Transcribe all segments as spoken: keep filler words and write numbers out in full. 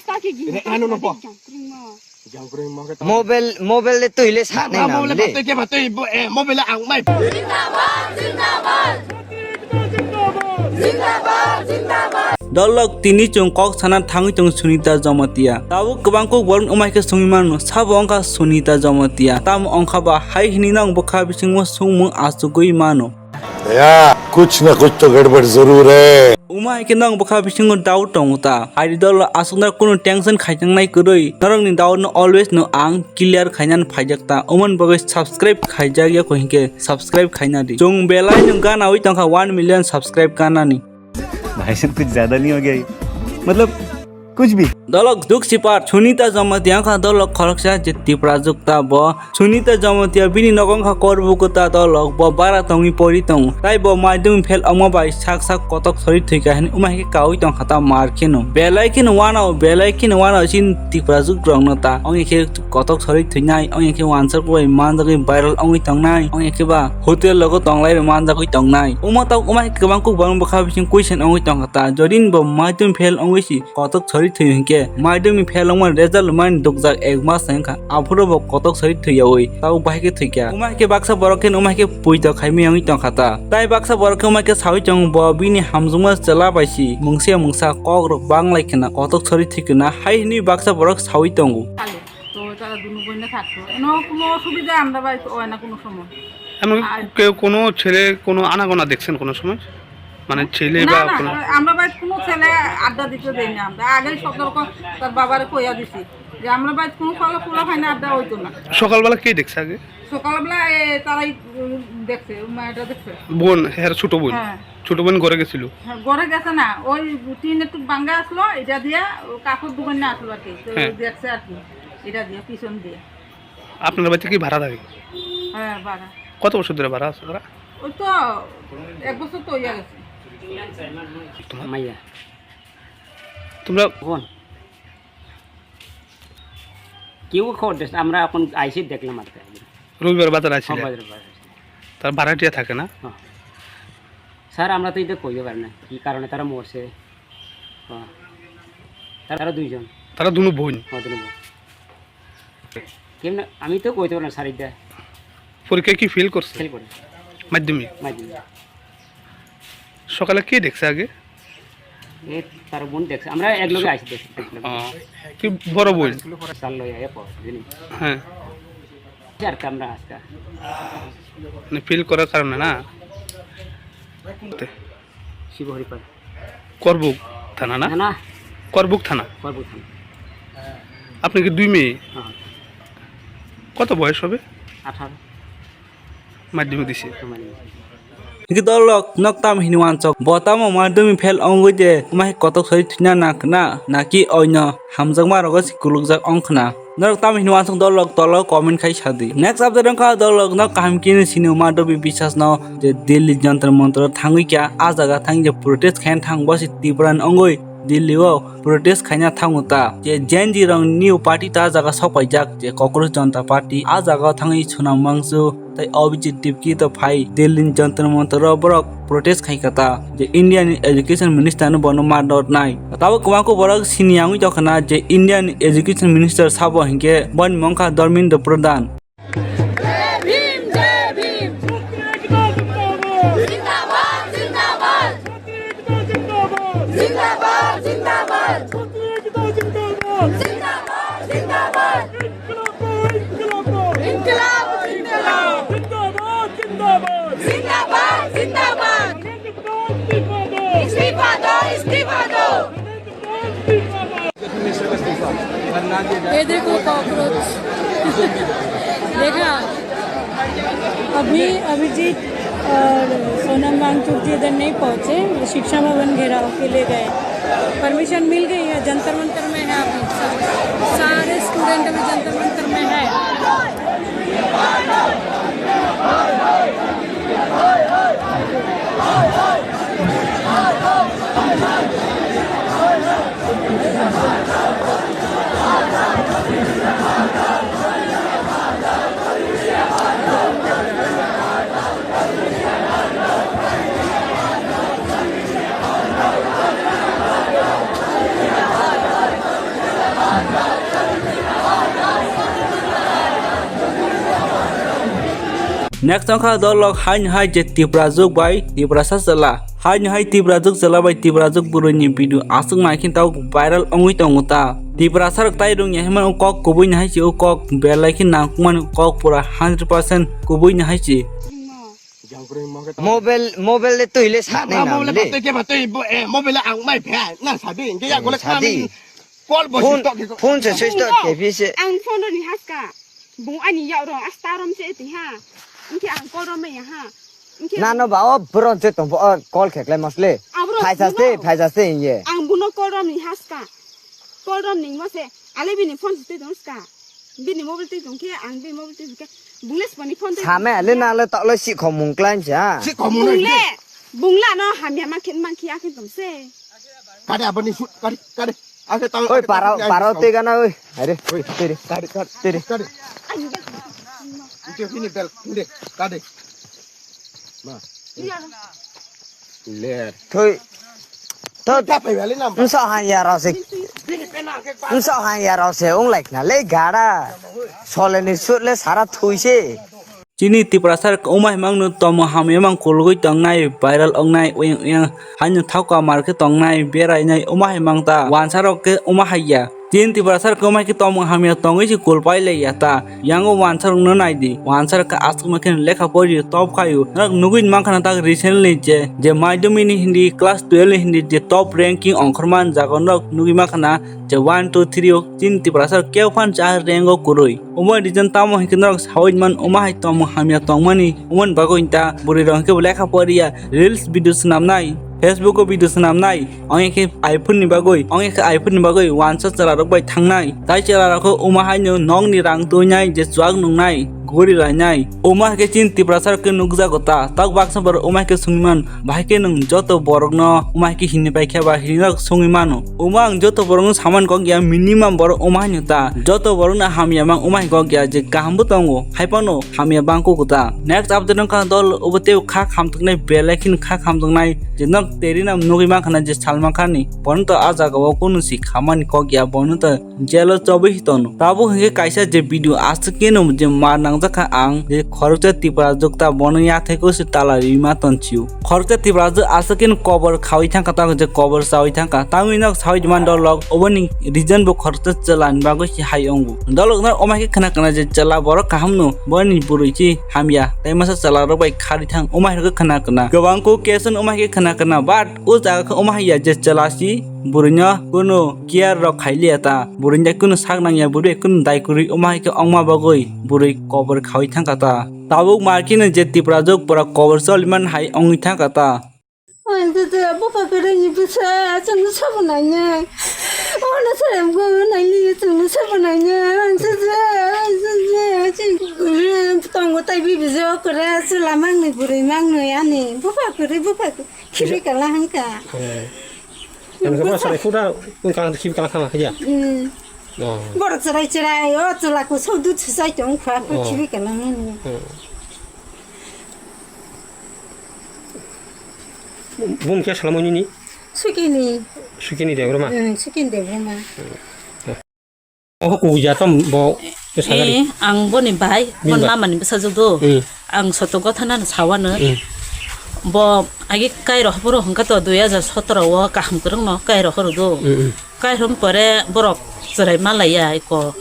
Kaki gini. Re, anu nopo. Jangkring ma. Jangkring ma ke. Mobile, mobile le tui le sa nai na mobile le. Tui ke ba tui, eh, mobile ang mai. Dolok tini chwng kok sana thangwi tong Sunita Jamatia. Tabuk kwbang kok borok wngmai khe songwi mano, sabo wngkha Sunita Jamatia. Tamo wngkha ba hai hini nang bwkha bisingo songmung achugwi mano. Ya, kuch na kuch to gadbad zarur hai. Uma hai khe nang bwkha bisingo doubt tongo ta. Hai dolok aswkna kunu tension khaijaknai kwrwi. Norokni doubt no always no ang clear khainani phaijak ta. Umon bagwi subscribe khaijak ya ko hinkhe subscribe khaina di. Chwng belai no gana wi tongkha one million subscribe ganani. भाई साहब, कुछ ज्यादा नहीं हो गया ये? मतलब, कुछ भी। Dolok duk sipar Sunita Jamatia wngkha dolok khoroksa je Tipra jukta bo. Sunita Jamatia bini nogo wngkha korbu kwta dolok, bo bara tongwi pori tongo. Tai bo madhyamik fail wngma bai sak sak kotok sori thwikha hwnwi wngma hai khe kaui tongkha ta mar kheno. Belai kheno wanao, belai kheno wanao chini Tipra jukrokno ta. Wngya khe kotok sori thwinai, wngya khe wansuk bai manjagwi viral wngwi tongnai, wngya khe ba hotel logo tonglai rw manjagwi tongnai. Omo tok wngma hai kwbang kok borok bwkha bising question wngwi tongkha ta. Jodi ni bo madhyamik fail wngwi si kotok sori thwi hinkhe, madhyamik fail wngmani result mani dukjak ek mas wngkha. Aphuru bo kotok sori thwiyawi tabuk bahai khe thwikha. Omo hai khe baksa borok khe omo hai khe puito khaimwi wngwi tongkha ta. Tai baksa borok khe omo hai khe sawi tongo bo bini hamjakma chwla bai si mungsa mungsa kok rok banglai khna kotok sori thwi khna hai hwnwi baksa borok sawi tongo. তো তারা দুনো বোনে থাকতো। এনে কোনো অসুবিধা আমরা বাড়িতে হয় না কোনো সময়। এমন আর কেউ কোনো ছেলে কোনো আনাগোনা দেখছেন কোনো সময়? মানে ছেলে না, বা না, কোনো আমরা বাড়িতে কোনো ছেলে আড্ডা দিতে দেই না আমরা। আগেই সতর্ক তার বাবারে কইয়া দিছি যে আমরা বাড়িতে কোনো ফলে পোলা হয় না, আড্ডা হইতো না। সকালবেলা কে দেখছে আগে? সকালবেলা এ, তারাই, উম, দেখছে, ওই মায়াটা দেখছে। বোন, হ্যাঁ, ছোট বোন। হ্যাঁ। ছোট বোন ঘরে গেছিল? হ্যাঁ, ঘরে গেছে না, ওই টিন একটু ভাঙ্গা আসলো, এটা দিয়া ও কাপড় দোকানে আসলো আর কি, তো হ্যাঁ। দেখছে আর কি, এটা দিয়ে, পিছন দিয়ে। আপনার বাড়িতে কি ভাড়া থাকে? হ্যাঁ, ভাড়া। কত বছর ধরে ভাড়া আছে তারা? ওই তো এক বছর তো হইয়া গেছে। তোমার মাইয়া। তোমরা বোন। কেউ খবর দিস না, আমরা এখন আইসি দেখলাম আর কি। রবিবার বাজার আইছিলে? হ্যাঁ, বাজার, বাজার। তার ভাড়াটিয়া থাকে না? হ্যাঁ। স্যার, আমরা তো এটা কইতে পারি না, কি কারণে তারা মরছে। হ্যাঁ। তারা দুইজন। তারা দুনো বোন? হ্যাঁ, দুনো বোন। কেমনে? আমি তো কইতে পারি না, স্যার, এটা। পরীক্ষায় কি ফেল করছে? ফেল করে। মাধ্যমিক? মাধ্যমিক। সকালে কে দেখছে আগে? এ, তার বোন দেখছে। আমরা এক লগে আইছি দেখতে, দেখতে। ও, কি বড় বোন? স্যার লইয়া এ পড়ে, বুঝলি? হ্যাঁ। আর কি আমরা আজকে। মানে ফেল করার কারণে না? শিবহরিপাল। করবুক থানা না? না, না। করবুক থানা। করবুক থানা। আপনি কি দুই মেয়ে? হ্যাঁ। কত বয়স হবে? আঠারো। মাধ্যমিক দিছে। মাধ্যমিক। Hingke dolok nok tam hini wansok, bo tamo madhyamik fail ongoi de, wngma hai kotok sori thwina nang khna, naki oino hamjakma rogo se kulukjak ong khna. Norok tamo hini wansok dolok tolo comment khai sadi. Next update wngkha dolok no kaham khe sini madhyamik bisas no je Delhi Jantar Mantar thangwi kya, a jaga thang je protest khaina thang bo se Tripura ni ongoi. Delhi o protest khaina thango ta, je Gen Z rok new party ta jaga sok paijak, je Cockroach Jonta Party, a jaga o thangwi Sonam Wangchuk tei Abhijit Tipki to phai Delhi ni Jantar Mantar o borok protest khai kha ta, je India ni Education Minister no bono mar dor nai. Tabuk kwbangkuk borok sini yangwi tongkha na, je India ni Education Minister sabo hinkhe boni mung kha Dharmendra Pradhan. जय भीम, जय भीम। जिंदाबाद, जिंदाबाद। जिंदाबाद, जिंदाबाद। जिंदाबाद, जिंदाबाद। इनकलाब जिंदाबाद। जिंदाबाद, जिंदाबाद। इस्तीफा दो, इस्तीफा दो। ये देखो कॉकरोच। देखा, अभी अभिजीत और सोनम वांगचुक जी इधर नहीं पहुंचे, शिक्षा भवन घेराव के लिए गए। परमिशन मिल गई है, जंतर मंतर में है अभी। सारे स्टूडेंट अभी जंतर मंतर में है। Next wngkha dolok haino hai je Tiprajwk bai Tiprasa chwla. Haino hai Tiprajwk chwla bai Tiprajwk bwrwini video aswk naikhe tabuk viral wngwi tongo ta. Tiprasa rok tai rwngya hinmano kok kubui ni hai se o kok belai khe nangkukmani kok pura hundred percent kubui ni hai se. Mobile, mobile le twi le sa nai nang le. Mobile ang mai phe na sa de, hingke ya gole sa di. Call bo phone, switch off. Phone se switch off ke phi se. Ang phone ni haska. Bung ani yak rong asta rom se ti ha. Hingke ang call rom ya ha. Hingke na no ba o bron se tong bo call khe klai mosle. Phaisa se, phaisa se ye. Ang buno call rom ni haska. Call rom ni mo se. Ale bini phone se tong ska. Bini mobile twi tongkhe, ang bini mobile twi tongkhe, bungle sipani phone twi. Samaya le na le tok le sikhomung klan cha. Sikhomung le. Bungle, bungla no hamya mankhe mankhe akhe tongse. Kade aboni sut, kade, kade. Ake tang. Oi, parao, parao te gana oi. Are. Oi, tere. Kade, kade. Tere. Ike bini bel, kade, kade. Ma. Iya. Le. Thoi. Thoi. Nsa hanya rao se. Nsa hanya rao se ung lai khna le gara. Sole ni sut le sara thui se. Chini Tiprasa rok wngma hai mangno tongmung hamya mang kulugwi tongnai, viral wngnai, uyang uyang haino thauka mar khe tongnai, berainai wngma hai mang ta. Wansa rok khe wngma hai ya. Chini Tiprasa rok wngma hai khe tongmung hamya tongwi se kul pai lai ya ta. Yango wansa rokno nai di. Wansa rok khe aswkma khe lekha pori top khaio. Norok nugwi mankha na tak recently je, je madhyamik ni hindi class twelve ni hindi je top ranking ongkhorma jaga norok nugwi mankha na je one, two, three o chini Tiprasa rok keu phan cha rank o kwrwi. Omo reason tamo hinkhe norok sawi man omo hai tongmung hamya tongmani. Omoni bagwi ta bwrwi rok hinkhe bo lekha poriya, reels video swnamnai, Facebook o video swnamnai. Ongya khe iPhone ni bagwi, ongya khe iPhone ni bagwi wansa chwla rok bai thangnai. Tai chwla rok khe omo haino nokni rang twinai je chuak nungnai, gori lainai. Omo hai khe chini Tiprasa rok khe nukjago ta. Tak baksa borok omo hai khe swngwi man, bahai khe nwng joto borok no omo hai khe hini pai khe ba hini rok swngwi mano. Omo ang joto borok no samani kok ya minimum borok omo haino ta. Joto borok no hamya mang omo hai kok ya je kaham bo tongo. Hai phano hamya bang kuku ta. Next update wngkha dol obo tei kha khamthoknai belai kheno kha khamthoknai. Je nok teri nam nugwi mankha na je Salman Khan ni. Bono to a jaga o kunu si khamani kok ya, bono to jail o chobwi si tono. Tabuk hinkhe kaisa je video aswk khe no je mar nangjakha ang je khoroksa Tiprajwk ta bono yathai ko se tala rima ton sio. Khoroksa Tiprajwk aswk khe no kobor khawi thangkha ta je kobor chawi thangkha. Tangwi nok sawi man dolok oboni reason bo khoroksa chwla ni bagwi se hai ongo. Dolok no omo hai khe khna khna je chwla borok kaham no boni bwrwi se hamya tei masa chwla rok bai khari thang omo hai khe khna khna. Kwbang ko case no omo hai khe khna khna but o jaga khe omo hai ya je chwla si bwrwi no kunu care rok khai liya ta. Bwrwi no kunu sak nang ya, bwrwi kunu dai kwrwi omo hai khe ongma bagwi bwrwi kobor khawi thangkha ta. Tabuk mar khe no je Tiprajwk pura kobor choli man hai ongwi thangkha ta. Ang tete bupha kwrwi ni bwsa chwngno sabo nainai. Ono sare mgo nainai chwngno sabo nainai. Ang tete, ang tete, tongo tai bibi jo kwrwi chwla mangni bwrwi mangni ani bupha kwrwi bupha khibi kala hangka. Eh. Ano khe bwsa rai khuda wngkha khibi kala khana ya. Hmm. Oh. Borok chwrai chwrai o chwla ko sabo dut sai tong kha khibi kala hangni. Hmm. Bum khe salamo nini? Sukini. Sukini Debbarma? Hmm, Sukini Debbarma. Oh, kuya tam bo. Eh, ang boni bai, bini bon bai. Mama ni bwsajwk do. Hmm. Ang soto gotha nani sawano. Hmm. Bo agi kairo haporo hwnkha to dui hajar sotoro o kaham kwrwngno kairo horo do. Hmm, hmm. Kairo pore borok chwrai malaiya iko.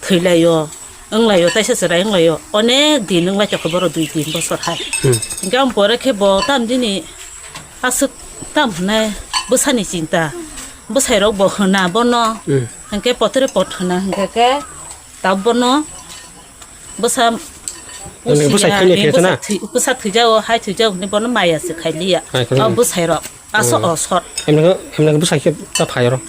Thwilaio, wnglaio, taisa chwrai wnglaio, onek din wnglaitokha borok dui tin bosor hai. Hmm. Hinkhe ang pore khe bo tamjini aswk tam hwnwi bwsani chinta, bwsairok bo hwna bono, hmm, hinkhe potre pot hwna hinkhe khe tab bono bwsa. Nini bwsai usia, thwini nini thwiyasa na? Bwsa thwi-, bwsa thwijao, hai thwijao hwnwi bono maya se khailiya. Hai, o bwsairok. Aso hmm. O sot. Emne, emne bwsai khe ta phai oro.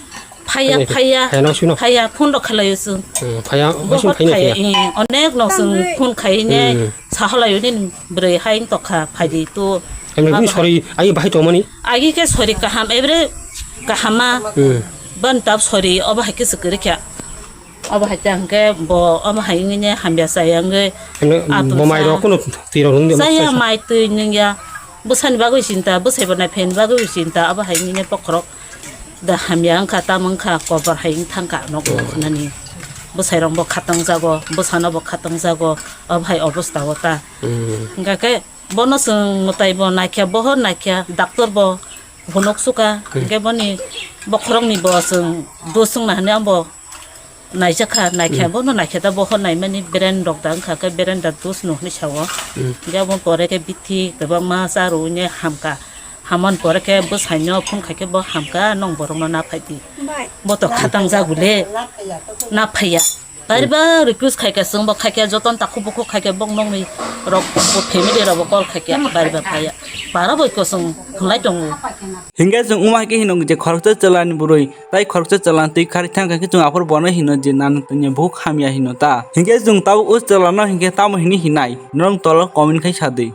Phaiya, phaiya, phaiya, phaiya, no sino. Phaiya, phone rok khalaio chwng. Hmm, phaiya, bo sino phaiya, phaiya. Eh, onek no chwng phone khaine, hmm, sahalaio nini bwrwi hai wng tokha, phaidi to. Emne bini sori, ai bahai tongmani? Agi khe sori kaham, ebre kahama. Hmm. Ban tab sori, obo hai khe se kwrwi kha. Obo hai ta hwnkhe bo omo hai wngwi ne hamya chaya wngwi. Hwnwi atung bo mai cha. Rok kuno twi rok nung de chaya chaya. Mai twi nung ya. Bwsani bagwi chinta, bwsai bo nai phaini bagwi chinta, abo hai wngwi ne bokhorok da hamya wngkha, tamo wngkha, kobor hai wng thangkha, nok rok khwnani. bwsairok bo khatang jago, bwsano bo khatang jago, o hai obostha o ta. Hingkha khe bono chwng mwtai bo naikha, bohor naikha, doctor bo phunuk suka, hingkhe boni bokhorokni bo chwng dos wngna hwnwi ambo naijakha, naikha, bono naikha da bohor naimani brain rok da wngkha khe brain da dos no hwnwi sao. Hingkhe abo pore khe bithi kwbangma cha rwui hamkha, hamani pore khe bwsaino phone khaikhe bo hamkha, nwng borokno na phaidi. Bo to khatang jagule, na phaiya. Bari ba request khaikha, chwngbo khaikha, jotono takhuk bukhuk khaikha, bok nokni rok, bo family rokbo call khaikha, bari ba phaiya. Bara bai kosong khwnlai tongo. Hingkhe chwng wngma hai khe hino je khoroksa chwlani bwrwi, tai khoroksa chwlani twi kharwi thang kha khe chwng aphuru bono hino je nang tongya bukhuk hamya hino ta. Hingkhe chwng tabuk o chwlano hingkhe tamo hinwi hinai, norok tolo comment khai sa di.